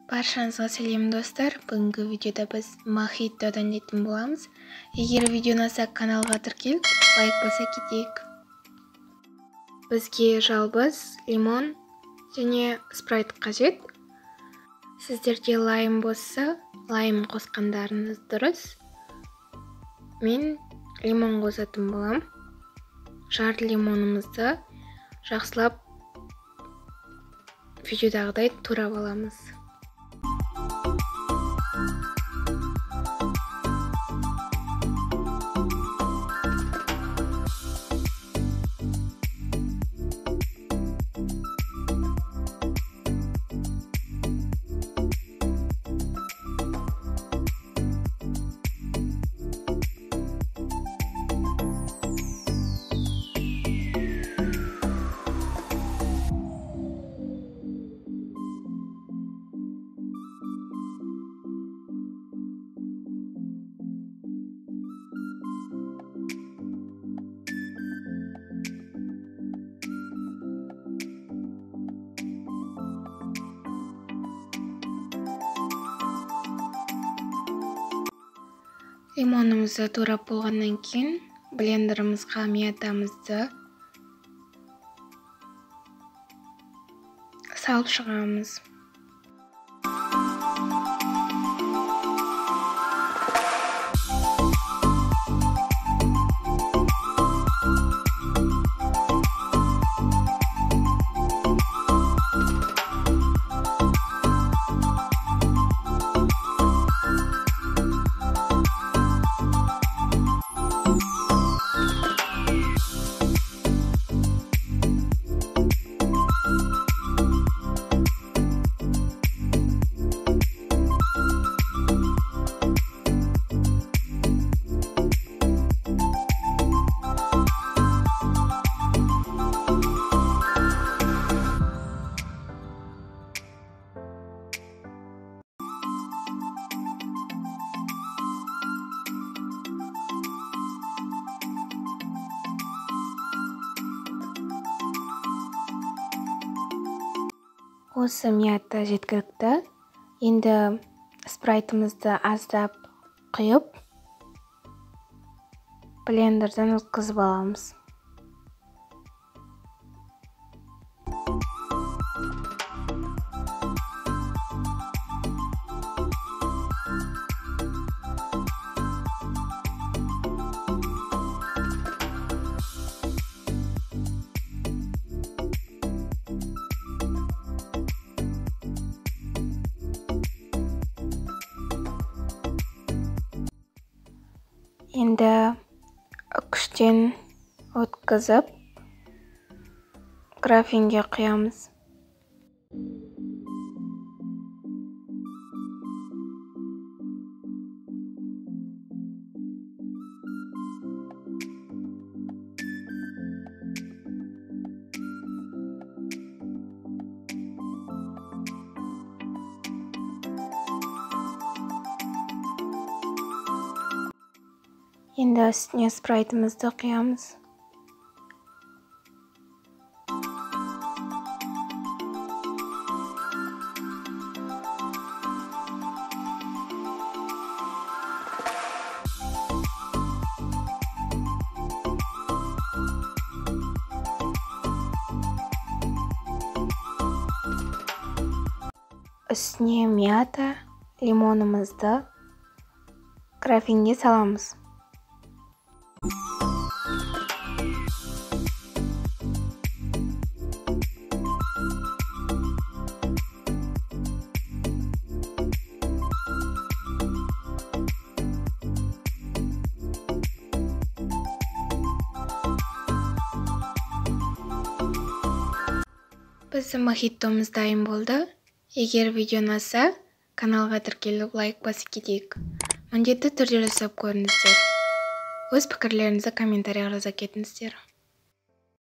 Баршаңызға сәлем, достар! Бүгінгі видеода біз мохито дайындайтын боламыз. Егер видео ұнаса, каналға тіркеліп, лайк баса кетейік. Бізге жалбыз, лимон және спрайт қажет. Сіздерде лайм болса, лайм қосқандарыңыз дұрыс. Мен лимон қосатын болам. Жарты лимонымызды жақсылап видеодағыдай турап аламыз. Лимонымызды турап болғаннан кейін блендерімізға мятамызды салып шығамыз. Осы мята жеткілікті. Енді спрайтымызды аздап құйып, блендерден өткізіп аламыз. Енді күштен өткізіп, графинге құямыз. Енді үстіне спрайтымызды құямыз. Үстіне мята, лимонымызды графинге саламыз. Біздің мохитомыз дайын болды. Егер видео ұнаса, каналға тіркеліп, лайк басып кетейік. Міндетті түрде жасап көріңіздер. Өз пікірлеріңізді комментарийға жаза кетіңіздер.